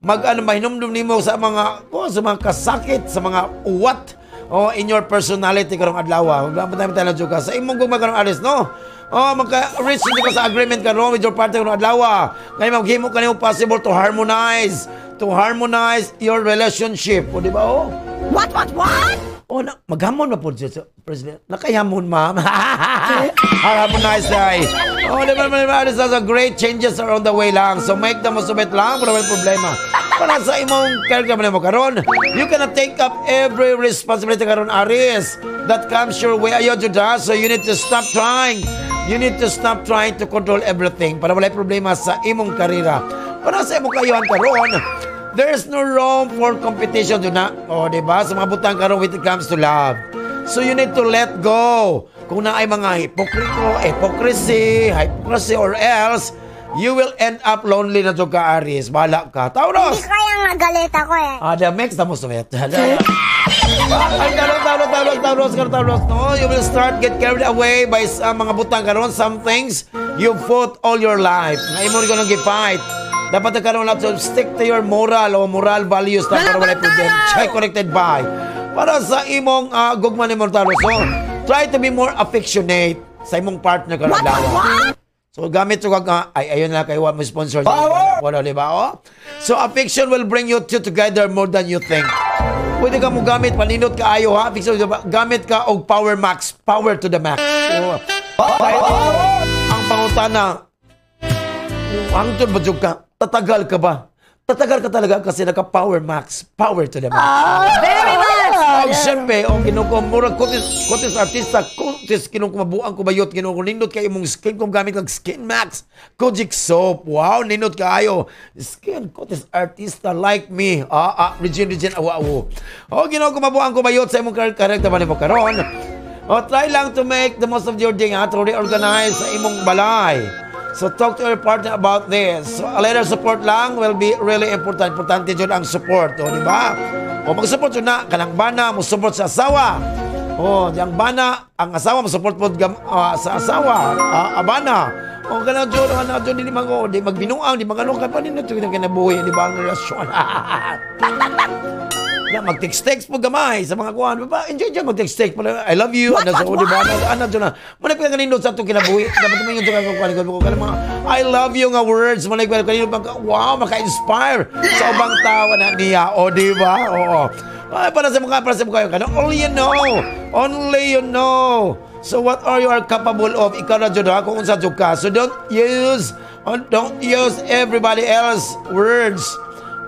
Mag ano, mahinumdum nimo sa mga kasakit, sa mga uwat, oh, in your personality karong adlaw. Maglaban tayo tayo ka sa imong gugma karong, Aries, no? Oh, magka-reach hindi ka sa agreement karon with your partner karong adlaw. Ngayon maghimo ka nimo possible to harmonize your relationship. O, di ba, oh? What? Oh, na, maghamon na po siya, President. Nakahamon, ma'am. Harmonize ay. Oh, di ba, di ba, this is a great changes are on the way lang. So make the most of it lang, para may problema. Para sa imong karga mo karon, you cannot take up every responsibility karon, Aries, that comes your way. Ayaw jud ha. So you need to stop trying. You need to stop trying to control everything para walay problema sa imong karera. Para sa imong kayuhan karon, there's no room for competition doon na. O, di ba? Sa mga butang karon when it comes to love. So you need to let go. Kung naay mga hipokrito, hypocrisy, hypocrisy or else, you will end up lonely na jud ka, Aries. Bahala ka. Taurus! Hindi kaya nga galit ako eh. Ah, the makes the most of it. Ay, Taurus, Taurus, Taurus, Taurus, Taurus, Taurus, no? You will start get carried away by sa mga butang karon, some things you fought all your life. Nga imo rin ko nang gi-fight. Dapat na karon lang to stick to your moral o moral values na para walay problem. Check connected by. Para sa imong gugma ni Taurus, so try to be more affectionate sa imong partner karon What, adlaw. what? So gamit ko nga ay ayun na kay wa mo sponsor. Wala, di ba? Oh? So affection will bring you two together more than you think. Pwede ka mo gamit paninot kaayo ha. Affection, gamit ka og power max, power to the max. Oh. Ay, ang pangutana, hangtod ba jud ka? Tatagal ka ba? Tatagal ka talaga kasi naka power max, power to the max. Very much! Og syempre, og Ginoo ko, murag kutis, kutis artista, kutis Ginoo ko mabuang ko bayot, Ginoo ko nindot kay imong skin kung gamit kag Skin Max Kojic soap. Wow, nindot kaayo. Skin kutis artista like me. Ah, ah, Regine, Regine, awa, awo. O Ginoo ko mabuang ko bayot sa imong karakter man mo karon. O try lang to make the most of your day, ha, to reorganize sa imong balay. So talk to your partner about this. So a little support lang will be really important. Importante jud ang support, o di ba? O mag-support jud na kanang bana mo support sa asawa. O yang bana ang asawa mo support pod sa asawa, abana. O kanang jud ana jud dili mag di magbinuang, di magano ka pa nindot jud kinabuhi, di ba, ang relasyon. Ya, mag-text-text po gamay sa mga kuan. Ba, enjoy dyan mag-text-text. Pala, "I love you." Ano sa, di ba? Ano, ano dyan na. Muna pa kanindot sa atong kinabuhi. Dapat mo yung dyan kuan kuan mga "I love you" nga words. Muna pa kanindot wow, maka-inspire sa ubang tao na niya. O, di ba? Oo. Ay, para sa mga kayo. Only you know. Only you know. So what are you are capable of? Ikaw na dyan ha, kung unsa jud ka. So don't use everybody else words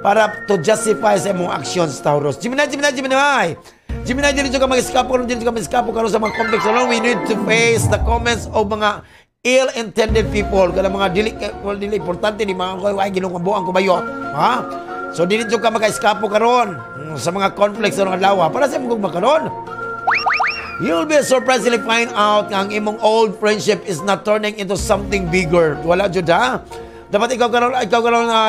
para to justify sa imong actions, Taurus. Gemini, Gemini, Gemini. Gemini, dili ka mag-eskapo karon, dili ka mag-eskapo karon sa mga conflicts alone. We need to face the comments of mga ill-intended people. Kana mga dili, well, dili importante ni mga ay Ginoo buang ko bayot. Ha? So dili jud ka maka-eskapo karon sa mga conflicts sa adlaw. Para sa imong gugma karon, you'll be surprisingly find out nga ang imong old friendship is not turning into something bigger. Wala jud ha. Dapat ikaw karon,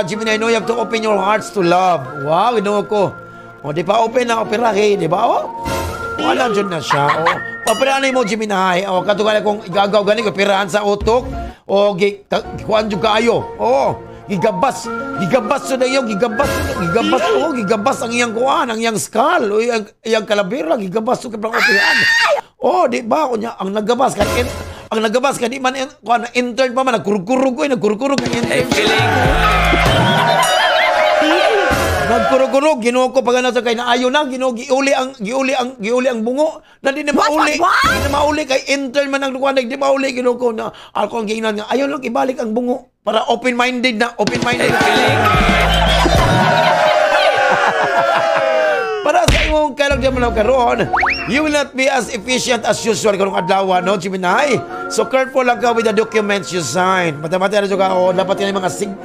Gemini, no, you have to open your hearts to love. Wow, Ginoo ko. O, di pa open na operahe, di ba? Oh. Wala jud na siya. O, operahan mo, Gemini. O, katugala kung igagaw gani, operahan sa utok. O, gi, kuan jud kaayo. O, gigabas. Gigabas jud ang iyong, gigabas, gigabas, oh, gigabas ang iyang kuan, ang iyang skull, o iyang, iyang kalabira, gigabas jud kay operahan. Oh, di ba? Unya, ang nagabas kay di man kuan intern pa man nagkurug-kurug oy, nagkurug-kurug ang intern. Nagkurug-kurug, Ginoo ko pag ano sa kay naayo na, Ginoo giuli ang bungo. Na di na mauli. What, what? Di na mauli kay intern man ang kuan, di mauli, Ginoo ko na ako ang giingnan nga ayaw lang ibalik ang bungo para open-minded na, open-minded. Para sa imong kalag di mo karon, you will not be as efficient as usual karong adlaw, no, Gemini? So careful lang ka with the documents you sign. Mata-mata na jud ka, oh, dapat yan mga sign,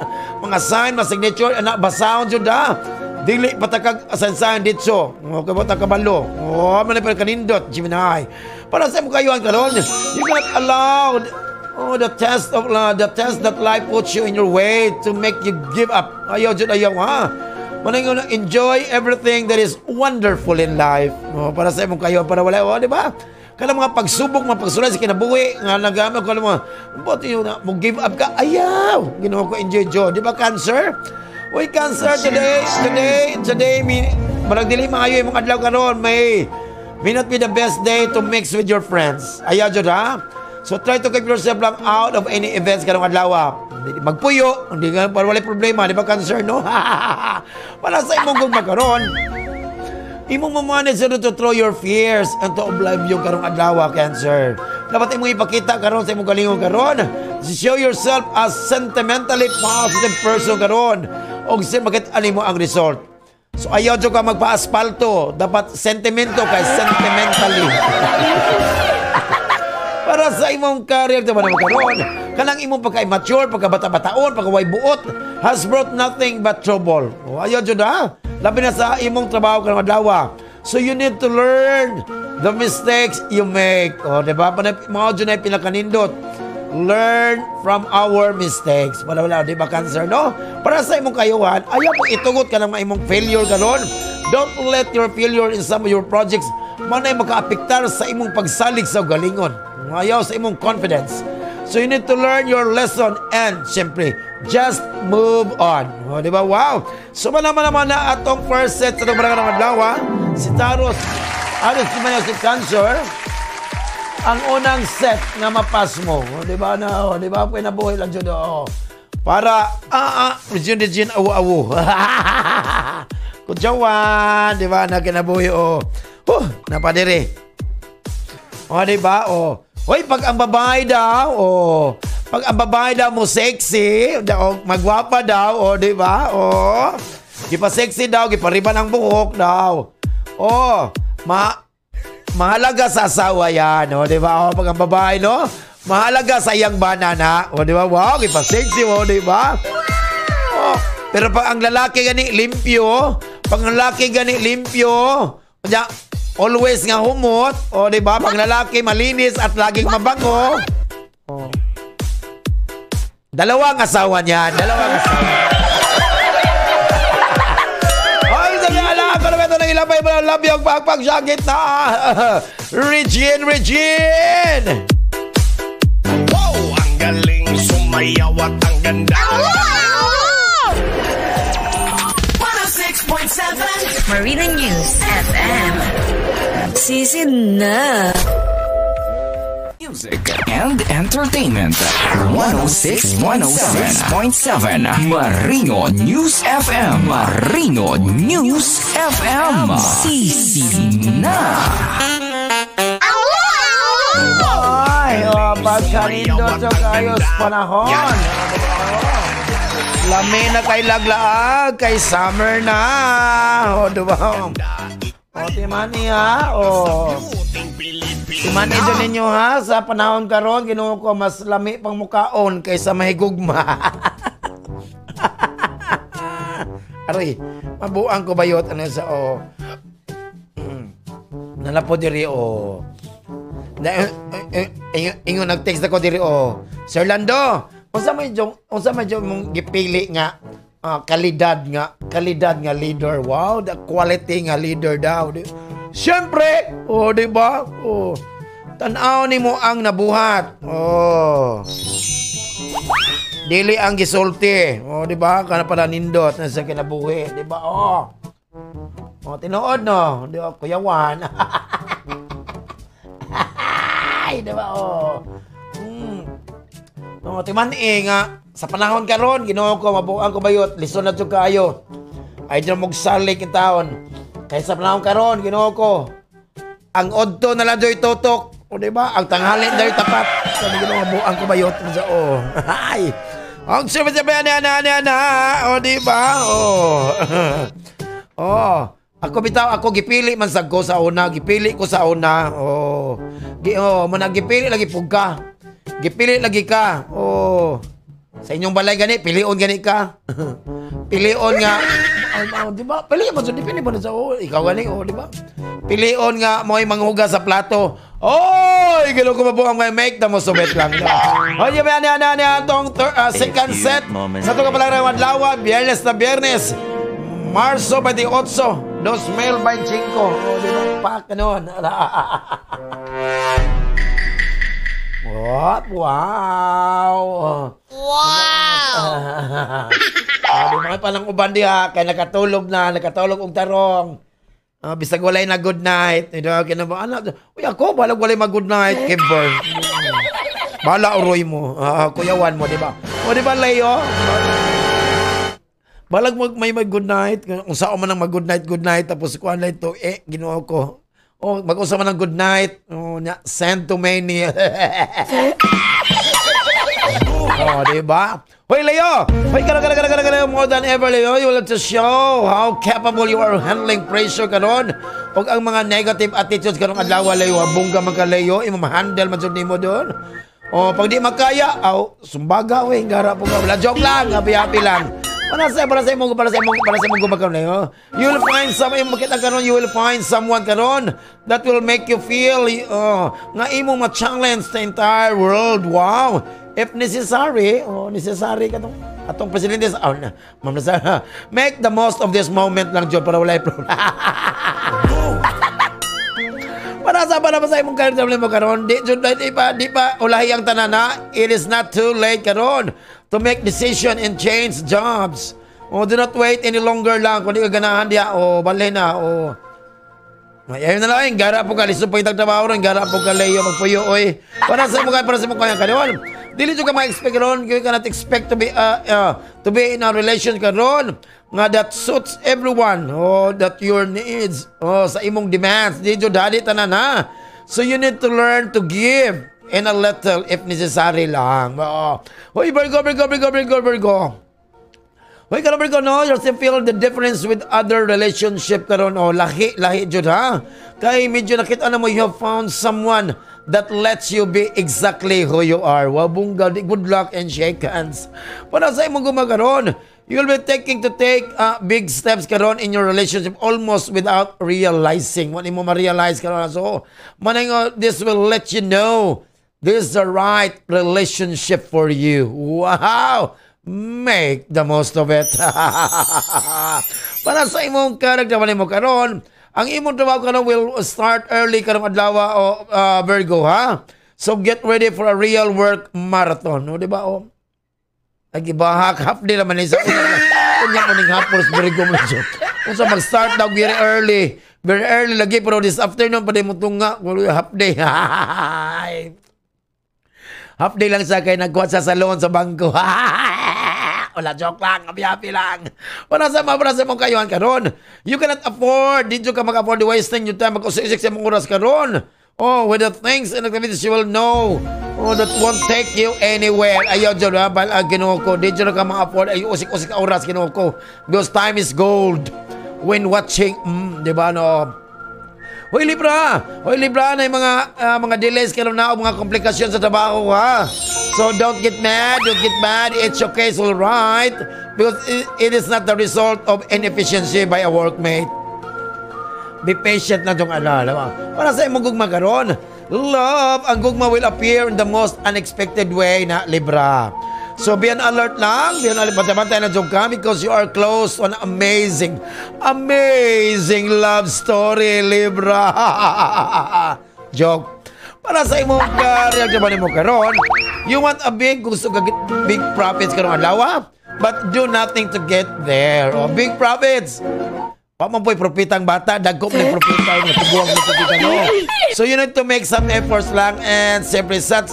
mga signature, ana basahon jud ha. Dili patakag sign ditso. Okay ba kabalo? Oh, man pa kanindot, Gemini. Para sa imong kayuhan karon, you cannot allow, oh, the test that life puts you in your way to make you give up. Ayaw jud, ayaw ha. Manay nga enjoy everything that is wonderful in life. Oh, para sa imong kayo, para wala, oh, di ba? Kana mga pagsubok, mga pagsulay sa kinabuhi, nga nagamit ko mga, but yun na, mo give up ka, ayaw. Ginoo ko, enjoy jud. Di ba, Cancer? Uy, Cancer, today, marag dili maayo imong adlaw karon, may not be the best day to mix with your friends. Ayaw jud ha. So try to keep yourself lang out of any events karong adlaw. Hindi magpuyo, hindi ka para walay problema, di ba, Cancer, no? Para sa imong gugma karon, imong ma-manage to throw your fears into oblivion karong adlaw, Cancer. Dapat imong ipakita karon sa imong galingon karon. Show yourself as sentimentally positive person karon. Og sin makita nimo ang result. So ayaw jud ka magpa-aspalto, dapat sentimento kay sentimentally. Para sa imong career diba naman karon, kanang imong pagka-immature, pagka-bata-bataon, pagka-way buot has brought nothing but trouble. O, ayaw jud ha. Labi na sa imong trabaho karong adlaw. So you need to learn the mistakes you make. O, di ba? Mao jud na pinakanindot. Learn from our mistakes. Wala wala, di ba, Cancer, no? Para sa imong kayuhan, ayaw mo itugot ka ng imong failure karon. Don't let your failure in some of your projects manay makaapektar sa imong pagsalig sa galingon. Ayaw sa imong confidence. So you need to learn your lesson and siyempre, just move on. O, di ba? Wow! So naman naman na atong first set sa itong barangay ng adlaw, ha? Si Taurus, ano si man si Cancer, ang unang set nga mapas mo. O, di ba na? O, di ba? Pwede nabuhay lang dyan. O. Para, region, region, awu, awu. Kudyawan, di ba? Na kinabuhi, o. Huh, napadiri. O, di ba? O. Hoy, pag ang babae daw, o. Pag ang babae daw mo sexy, o, magwapa daw, o, di ba? O. Gipa-sexy daw, gipariban ang buhok daw. O, mahalaga sa asawa yan, o, di ba? O, pag ang babae, no? Mahalaga sa iyang banana, o, di ba? Wow, gipa-sexy, o, di ba? O, pero pag ang lalaki gani limpyo, pag ang lalaki gani limpyo, kanya, always nga humot, o, di ba? Pag lalaki malinis at laging mabango, o. Dalawang asawa niyan, dalawang asawa. Ay, sabi ala, ako naman ito nang ilabay mo ng labyog, pagpag jacket na. Regine, Regine! Wow! Ang galing sumayaw at ang ganda. 106.7 Marina News FM. Season na. Music and entertainment. 106.7 Marino News FM. Marino News FM. Sisi na. Ay, oh, pagkanindot sa kayos panahon. Lami na kay laglaag, kay summer na. O, diba? O, timani ha. O. Timani doon ninyo ha. Sa panahon karon, Ginoo ko, mas lami pang mukaon kaysa mahigugma. Aray, mabuang ko bayot. Ano sa, o. Nalapo diri, o. Ingon nag-text ako diri, o. Sir Lando, unsa may jong mong gipili nga kalidad nga leader? Wow, the quality nga leader daw. Siyempre, oh, di ba? Oh. Tan-aw nimo ang nabuhat. Oh. Dili ang gisulti. Oh, di ba? Kana pala nindot na sa kinabuhi, di ba? Oh. Oh, tinuod no, di ba, Kuya Juan? Ay, di ba? Oh. No, timan nga sa panahon karon, Ginoo ko, mabuang ko bayot, lison na jud kaayo. Ay dyan mogsalig in taon. Kay sa panahon karon, Ginoo ko, ang odto na lang joy tutok. O di ba? Ang tanghali na tapat. Sabi Ginoo, mabuang ko bayot sa o. Ay. Ang sabi sabi na na na na. O di ba? O. Oh. Ako bitaw, ako gipili man sad ko sa una, gipili ko sa una. Oh. Oh, man gipili lagi pug ka. Gipili lagi ka. Oh. Sa inyong balay gani, pilion gani ka. Pilion nga, oh, di ba? Pili mo sa dipili mo sa oh, ikaw gani, oh, di ba? Pilion nga mo'y manghugas sa plato. Oy, gilo ko mabuang may make the most of it lang. Hoy, di ba ana ana atong second set sa tuga palang adlaw, Biyernes na Biyernes. Marso 28, 2025. Oh, di ba? Pak noon. What? Wow! Wow! Oh, di mga palang uban diha kay nakatulog na, nakatulog og tarong. Bisag walay na good night. Ito kina ba ana? Uy, ako balag walay mag good night, Kimber. Bala uroy mo. Kuyawan mo, di ba? O di ba, Leo? Balag mag may mag good night. Kung saan man ang mag good night, good night tapos kuan lang ito, eh Ginoo ko. Oh, mag-usa man ang good night. Oh, nya, send to many. Oh, di ba? Hoy, Leo! Hoy, kara, kara, kara, kara, kara, more than ever, Leo, you will have to show how capable you are handling pressure karon. Og ang mga negative attitudes karong adlaw, Leo, bongga man ka, Leo, imo ma-handle man jud nimo doon. Oh, pag di makaya, aw, sumbaga we, gara po ka. Wala, joke lang, happy happy lang. Para sa imong gumagaw na. You will find some imo makita karon, you will find someone karon that will make you feel nga imong ma-challenge the entire world. Wow. If necessary, oh, necessary katong atong presidente sa, oh, na, ma'am nasa, make the most of this moment lang jud para walay problem. Para sa imong career mo karon, di jud di pa ulahi ang tanan na. It is not too late karon to make decision and change jobs. O do not wait any longer lang kung di ka ganahan diya o balhin na o ay, ayun na lang, gara po ka, lisod pa itag trabaho ron, gara po ka, Leo, magpuyo, oy. Para sa imong kaya karon. Dili jud ka ma-expect ron, you cannot expect to be in a relation karon nga that suits everyone, oh, that your needs, oh, sa imong demands. Di jud dali tanan ha. So you need to learn to give in a little if necessary lang. Oo. Hoy, Virgo, Virgo, Virgo, Virgo, Virgo. Hoy, karon Virgo, no? You still feel the difference with other relationship karon. Oh, lahi, lahi jud ha. Kay medyo nakita na mo you have found someone that lets you be exactly who you are. Wow, bongga, good luck and shake hands. Para sa imong gumakaron, you will be taking to take big steps karon in your relationship almost without realizing. Wa nimo ma-realize karon. So, manay this will let you know this is the right relationship for you. Wow! Make the most of it. Para sa imong character mo karon, ang imong trabaho karon will start early karong adlaw o Virgo ha. So get ready for a real work marathon, no, di ba? Oh. Nagibahak half day naman ni sa unya mo ning hapon Virgo mo siya. Unsa mag-start daw very early. Very early lagi pero this afternoon pa mo tunga, half day. Half day lang sa kay nagkuha sa salon sa bangko. Wala, joke lang, happy lang. Para sa mong kayuhan karon. You cannot afford, di ka maka-afford wasting your time mag-usik sa mong oras karon. Oh, with the things and activities you will know. Oh, that won't take you anywhere. Ayaw dyan, ha? Bal, Ginoo ko. Di dyan ka ma-afford. Ay, usik-usik oras, Ginoo ko. Because time is gold. When watching, di ba, no? Hoy, Libra! Hoy, Libra, na yung mga delays karon na o mga komplikasyon sa trabaho ha. So don't get mad, don't get mad. It's okay, it's all right. Because it is not the result of inefficiency by a workmate. Be patient na dong ano, alam mo. Para sa imong gugma karon, love, ang gugma will appear in the most unexpected way na, Libra. So be an alert lang, be an alert, bantay na jud ka because you are close on amazing, amazing love story, Libra. Joke. Para sa imong career mo karon, you want a big, gusto ka big profits karong adlaw, but do nothing to get there. Oh, big profits. Wa man po'y propitang bata, dagko man propita, nga tiguang mo propita, no. So you need to make some efforts lang and siyempre set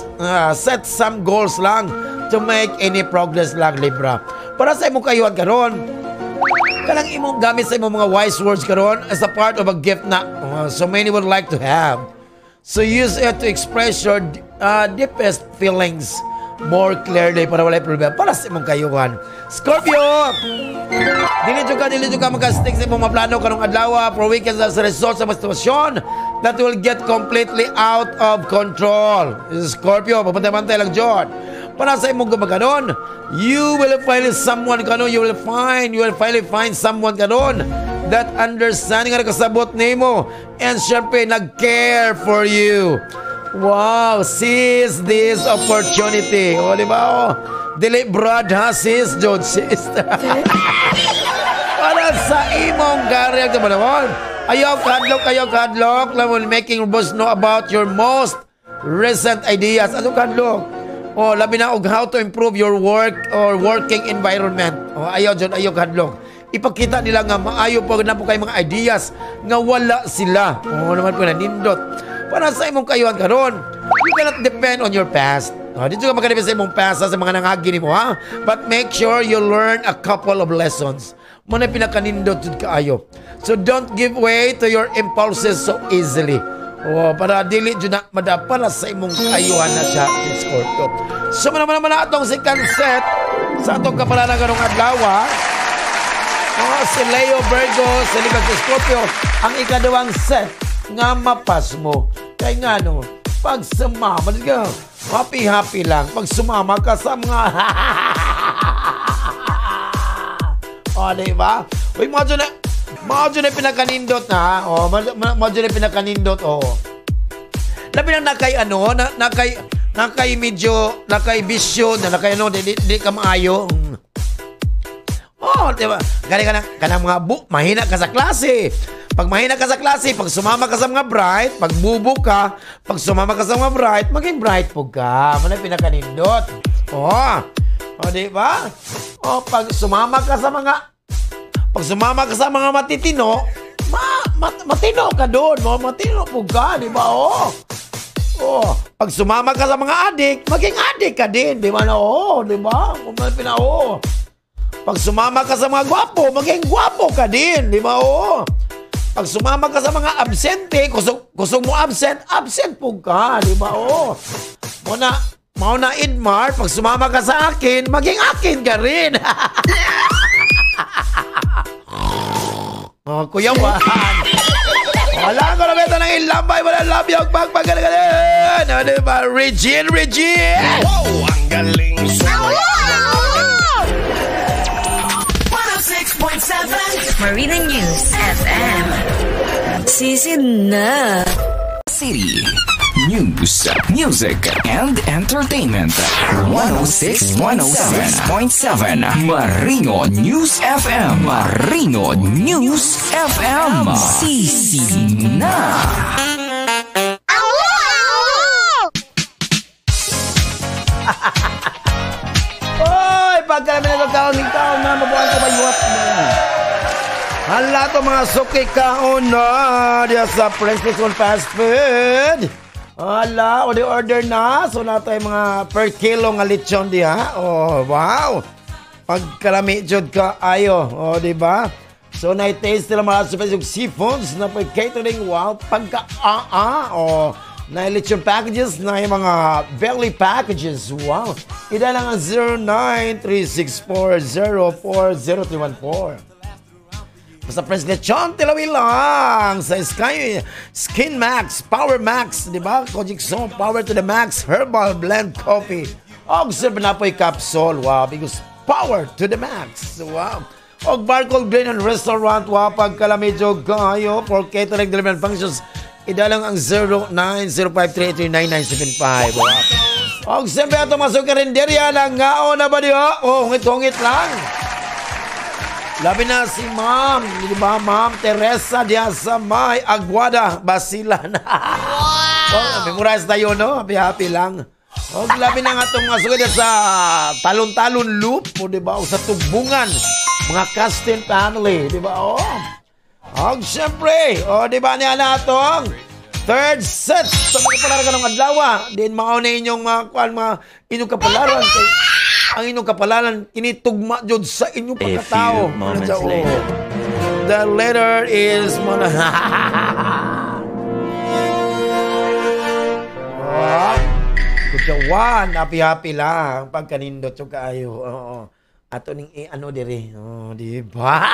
some goals lang to make any progress lang, Libra. Para sa imong kayuhan karon, kanang imong gamit sa imong mga wise words karon as a part of a gift na so many would like to have. So use it to express your deepest feelings more clearly para walay problema. Para sa imong kayuhan. Scorpio! Dili jud ka maka-stick sa imong mga plano karong adlaw for weekends as a result sa mga sitwasyon that will get completely out of control. Scorpio, pabantay-bantay lang jud. Para sa imong gumaganon, you will find someone kanon, you will finally find someone kanon that understanding nga nakasabot nimo and syempre nag-care for you. Wow, seize this opportunity. O, di ba? O, dili brad ha, sis, jud, sis. Para sa imong career ka naman. Ayaw kadlok, lang will making boss know about your most recent ideas. Ano kadlok? Oh, labi na og how to improve your work or working environment. Oh, ayaw jud, ayaw hadlok. Ipakita nila nga maayo po na po kay mga ideas nga wala sila. Oh, naman po na nindot. Para sa imong kayuhan karon, you cannot depend on your past. Oh, dito ka makadepend sa imong past sa mga nangagi nimo, ha? But make sure you learn a couple of lessons. Mo na pinakanindot jud kaayo. So don't give way to your impulses so easily. Oh, para dili jud na madapala sa imong kayuhan na siya, si Scorpio. So man naman naman atong second set sa atong kapalaran karong adlaw. Oh, si Leo, Virgo, si Libra, si Scorpio, ang ikaduhang set nga mapas mo. Kay nga no, pag sumama ka, happy happy lang. Pag sumama ka sa mga oh, di ba? Uy, medyo na pinakanindot na. Oh, medyo na pinakanindot, oh. Labi na nakay ano, na, nakay nakay medyo nakay bisyo na nakay ano, di ka maayo. Oh, di ba? Gani ka na kanang mga mahina ka sa klase. Pag mahina ka sa klase, pag sumama ka sa mga bright, pag bubo ka, pag sumama ka sa mga bright, maging bright po ka. Muna pinakanindot. Oh. Oh, di ba? Oh, pag sumama ka sa mga matitino, matino ka doon, no? Matino po ka, di ba? Oh. Oh, pag sumama ka sa mga adik, maging adik ka din, di ba? Oh, di ba? Oh. Pag sumama ka sa mga gwapo, maging gwapo ka din, di ba? Oh. Pag sumama ka sa mga absente, kusog mo absent, absent po ka, di ba? Oh. Mauna Idmar, pag sumama ka sa akin, maging akin ka rin. Oh, Kuya Juan. Wala ko na beta ng ilambay, wala labyo, pagpagalagalin. Ano ba? Regine, Regine! Wow, ang galing sumayaw. 106.7 Marina News FM. Sisid na. City. News, music, and entertainment. 106.7 Marino News FM. Marino News FM. Sisi na. Oy, pagkarami na kaon ikaw na mabuhay ka ba yuwat mo? Hala to mga suki kaon na diya sa Princess One Fast Food. Hala, order na. So na tayo mga per kilo nga lechon diha. Oh, wow. Pagkarami jud ka ayo. Oh, di ba? So na-taste nila mga super yung seafoods na pag catering. Wow, pagka oh, na lechon packages, na yung mga belly packages. Wow. Ida lang ang 0936404034. Basta Prince Lechon, tilawi lang sa Sky Skin Max, Power Max, di ba? Kojic Zone, Power to the Max, Herbal Blend Coffee. Og silver na po'y capsule. Wow, because power to the max. Wow. Og Barcol Green and Restaurant, wow, pagkalamidyo kayo for catering delivery and functions. Idalang ang 0905339975. Wow. Og siyempre ato masuk karinderya lang ngao na ba diyo? Oh, hungit-hungit lang. Labi na si Ma'am, di ba Ma'am Teresa diya sa may Aguada, Basilan. Wow! Oh, memorize tayo, no? Happy-happy lang. Og labi na nga itong mga sugod sa Talon-Talon Loop, o di ba? O sa Tugbungan, mga Castin family, di ba? Oh. Og siyempre, o di ba niya na itong third set sa mga kapalaran ka ng adlaw. Din mauna inyong mga, mga inyong kapalaran. Kay, ang inyong kapalaran, kinitugma jud sa inyong pagkatao. A few moments later. The letter is muna. Kujawan, happy-happy lang. Pagkanindot yung kaayo. Oo. Ato ning ano dire. Oh, di ba?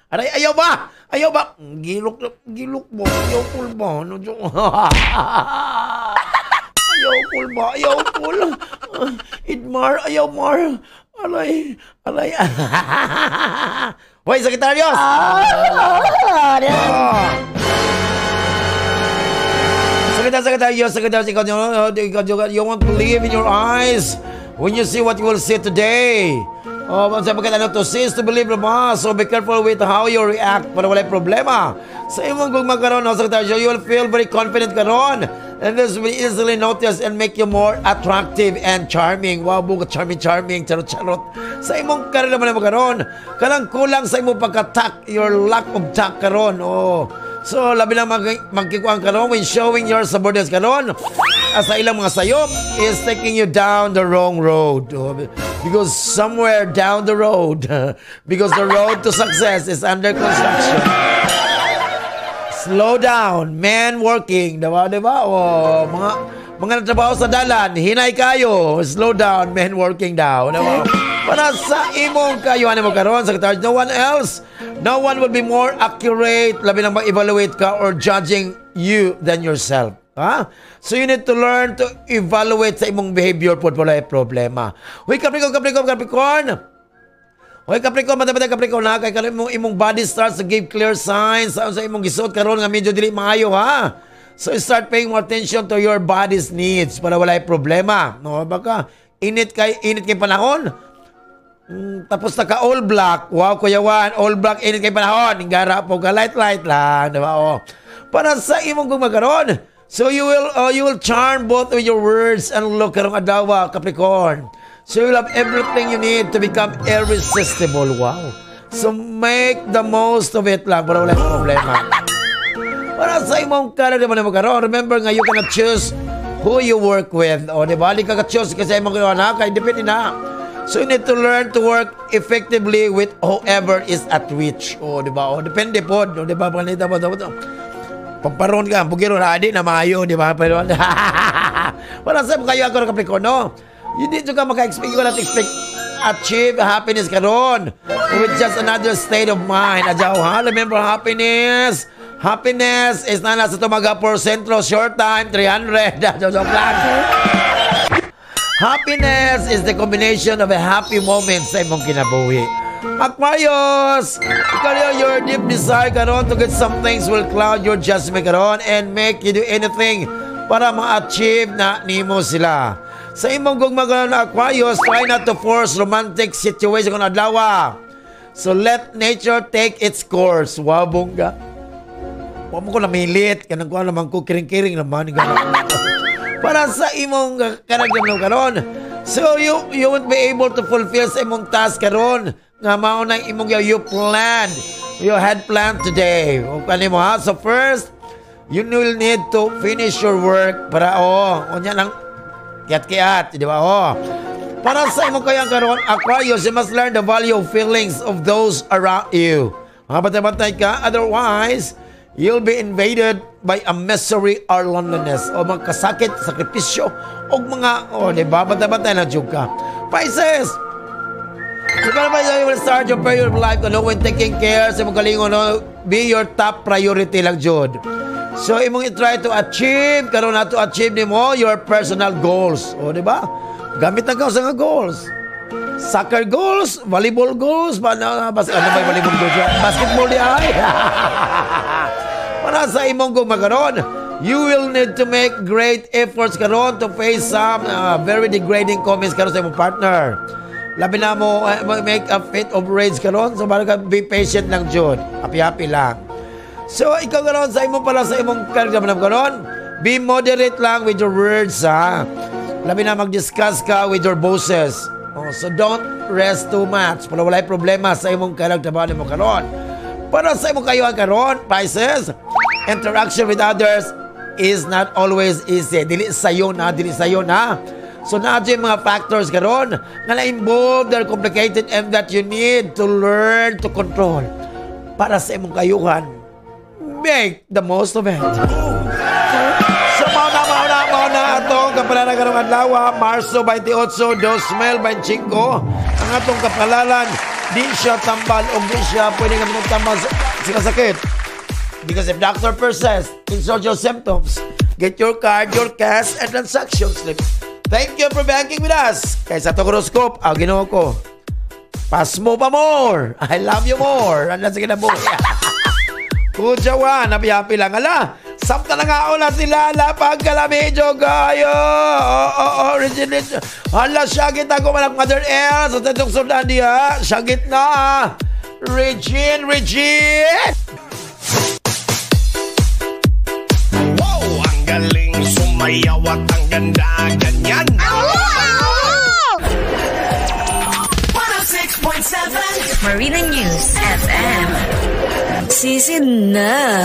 Aray, ayaw ba? Ayaw ba? Gilok, gilok mo. Ayaw kul ba? Ano dyan? Ayaw kul ba? Ayaw kul. Idmar, ayaw mar. Aray, aray. Hoy, Sagittarius! Sagittarius, Sagittarius, ikaw, you won't believe in your eyes when you see what you will see today. Oh, sabi ka na, to see is to believe ba? So be careful with how you react para walay problema. Sa imong gugma karon, no, Sagittarius, you will feel very confident karon. And this will be easily noticed and make you more attractive and charming. Wow, buka charming, charming, charot, charot. Sa imong karera man mo karon, kanang kulang sa imong pagka-tact, your lack of tact karon. Oh. So, labi lang magkikuan karon when showing your subordinates karon sa ilang mga sayop is taking you down the wrong road. Oh, because somewhere down the road, because the road to success is under construction. Slow down, man working, diba? Diba? O, mga natrabaho sa dalan, hinay kayo. Slow down, man working daw. Diba? Para sa imong kayuhan mo karon, Secretary, no one else, no one will be more accurate, labi nang mag-evaluate ka or judging you than yourself. Ha? So you need to learn to evaluate sa imong behavior po, wala problema. Uy, Capricorn, Capricorn, Capricorn! Hoy Capricorn, mata Capricorn ha, kay karon imong body starts to give clear signs sa imong gisuot karon nga medyo dili maayo ha. So start paying more attention to your body's needs para walay problema. No, baka init kay panahon. Tapos naka all black. Wow, Kuya Juan, all black init kay panahon. Ingara po ka light light lang, di ba? Oh. Para sa imong gumagaron. So you will charm both with your words and look karong adlaw, Capricorn. So you will have everything you need to become irresistible. Wow. So make the most of it lang para wala problema. Para sa imong karon mo karon, remember nga you cannot choose who you work with. O di ba? Di ka ka-choose kasi imong ginawa na kay depende na. So you need to learn to work effectively with whoever is at reach. O di ba? O depende po, o di ba? Panita mo pamparon ka, bugiro na adi na maayo, di ba? Pero wala sa kayo ako Capricorn, no? You need to ka maka-expect, you cannot expect achieve happiness karon with just another state of mind. Adyaw ha, remember happiness. Happiness is na nasa tumaga sentro, short time, 300. Joke lang. Happiness is the combination of a happy moment sa imong kinabuhi. Aquarius! Ikaw your deep desire karon to get some things will cloud your judgment karon and make you do anything para ma-achieve na nimo sila. Sa imong gugma karon, Aquarius, try not to force romantic situation kung adlaw. So let nature take its course. Wow, bongga. Wa mo ko namilit kanang kuan naman ko kiring-kiring naman para sa imong karagam karon. So you won't be able to fulfill sa imong task karon nga mao na imong you planned. You had planned today. O kani mo ha. So first, you will need to finish your work para oh, unya lang kiat-kiat, di ba? Oh. Para sa imong kayang karon, Aquarius, you must learn the value of feelings of those around you. Mga bantay-bantay ka, otherwise, you'll be invaded by a misery or loneliness o mga kasakit, sakripisyo, o mga, oh, di ba? Bantay-bantay na jud ka. Pisces! Ikaw naman, you will start your period of life ano, when taking care sa imong kalingon, no, be your top priority lang jud. So imong i-try to achieve karon na to achieve nimo your personal goals. O di ba? Gamit na ka sa nga goals. Soccer goals, volleyball goals, ba na bas ano ba yung volleyball goals? Basketball di ay. Para sa imong gumagaron, you will need to make great efforts karon to face some very degrading comments karon sa imong partner. Labi na mo make a fit of rage karon, so para ka be patient lang jud. Happy-happy lang. So ikaw karon sa imong para sa imong karon karon, be moderate lang with your words ha. Labi na mag-discuss ka with your bosses. Oh, so don't rest too much para walay problema sa imong karagtaban mo karon. Para sa imong kayuhan karon, Pisces, interaction with others is not always easy. Dili sayo na, dili sayo na. So naa yung mga factors karon nga na-involved, they're complicated and that you need to learn to control. Para sa imong kayuhan, make the most of it. So mao na atong kapalaran karong adlaw, Marso 28, 2025. Ang atong kapalaran, di siya tambal o di siya pwede nga tambal sa kasakit. Because if doctor persists, insult your symptoms, get your card, your cash, and transaction slip. Thank you for banking with us. Kay sa atong horoscope, ang Ginoo ko. Pass mo pa more. I love you more. Ano sa kinabuhi? Kujawan, happy-happy lang. Ala, samta na nga una sila. Ala, pagkalami, kayo. Oo, oh, original. Hala, syagit ako manak Mother El. Sa tatong sudan diha. Syagit na. Regine, Regine! Wow, ang galing. ganda ganyan. 106.7 Marina News FM. Sisid na.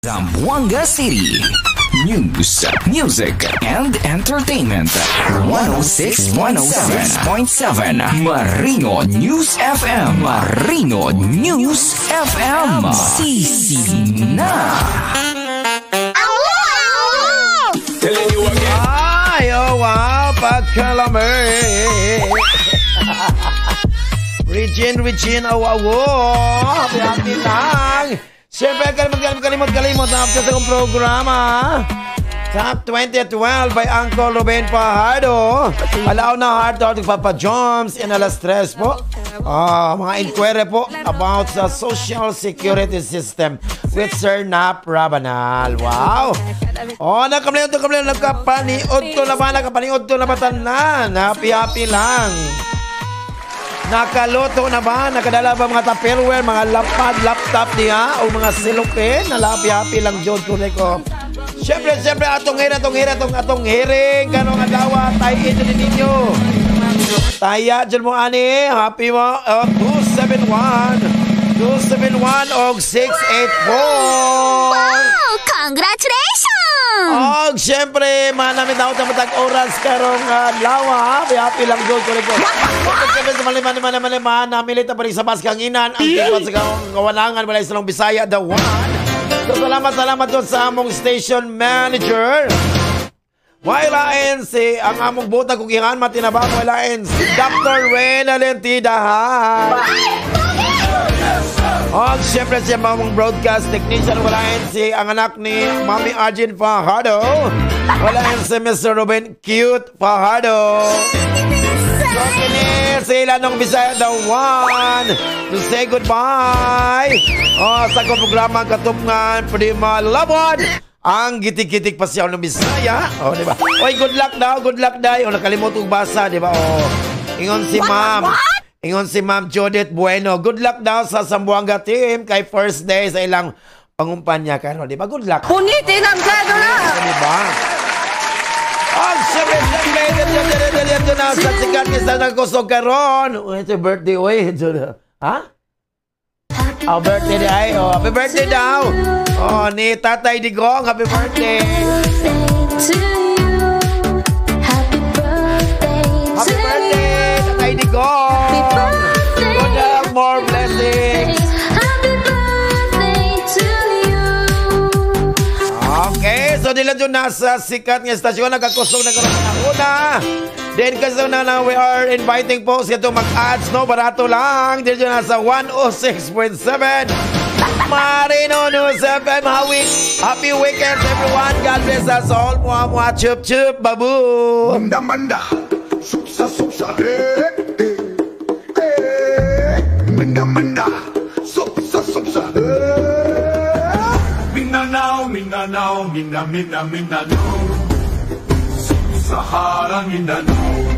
Zamboanga City. News, music, and entertainment. 106.7 Marino News FM. Marino News FM. Sisi na. Ay, oh wow, pagkalami. Regine, Regine, oh wow, happy, happy lang. Siyempre, kalimot, kalimot, kalimot, kalimot na after sa akong programa. Top 20 at 12 by Uncle Ruben Fajardo. Alaw na heart to Papa Joms in alas 3 po. Mga inquiry po about sa social security system with Sir Nap Rabanal. Wow! Oh, nakamliyon to kamliyon, nagkapaniod to na ba? Nakapaniod to na ba tanan? Happy, happy lang. Nakaluto na ba? Nakadala ba mga tupperware, mga lapad, laptop niya o mga silupin? Nalapi-happy lang jud ko. Siyempre, siyempre, atong hira, atong hira, atong, atong hearing. Kanong adlaw, tayo ito din ninyo. Taya, dyan mo, ani. Happy mo. 271. 271 og 684. Wow! Congratulations! Og siyempre, manamit ako sa matag oras karong adlaw, ha. Happy, happy lang jud ko. Siyempre, sa malima, lima, lima, lima, namilit na pa rin sa Baskanginan. Ang tipan sa kawanangan, wala sa Bisaya, the one. So, salamat, salamat doon sa among station manager. Wailain si ang among butag kung gihan matinaba wailain si Dr. Renalyn Tidahan. Og siyempre siya among broadcast technician walain si ang anak ni Mami Arjun Fajardo. Walain si Mr. Ruben Cute Fajardo. So kini sila nung Bisaya the one to say goodbye. Oh, sa akong programa Katumngan Prima Labon. Ang gitik-gitik pa siya ng Bisaya. Oh, di ba? Oy, good luck daw, good luck day. Oh, nakalimot og basa, di ba? Oh. Ingon si Ma'am. Ingon si Ma'am Judith Bueno. Good luck daw sa Zamboanga team kay first day sa ilang pangumpanya karon, di ba? Good luck. Punitin ang cedula! Di ba? Oh, siyempre, siyempre, dito na sa sikat sa nagkusog karon. Uy, ito birthday, uy. Ha? Oh, birthday di ay. Oh, happy birthday daw. Oh, ni Tatay Digong, happy birthday. Happy birthday, Tatay Digong. Good luck, more blessings. Okay, so dila dyan nasa sikat nga estasyon, nagkakusog na karon una. Then kasi na na we are inviting po sa ito mag-ads, no? Barato lang. Dila dyan nasa 106.7 Marino News FM. Happy weekend, everyone. God bless us all. Mua, mua, chup, chup, babu. Manda, manda. Supsa, supsa. Eh, eh, eh. Manda, manda. Supsa, supsa. Eh. Mindanao, Mindanao, Mindanao, Mindanao, Mindanao. Sahara, Mindanao.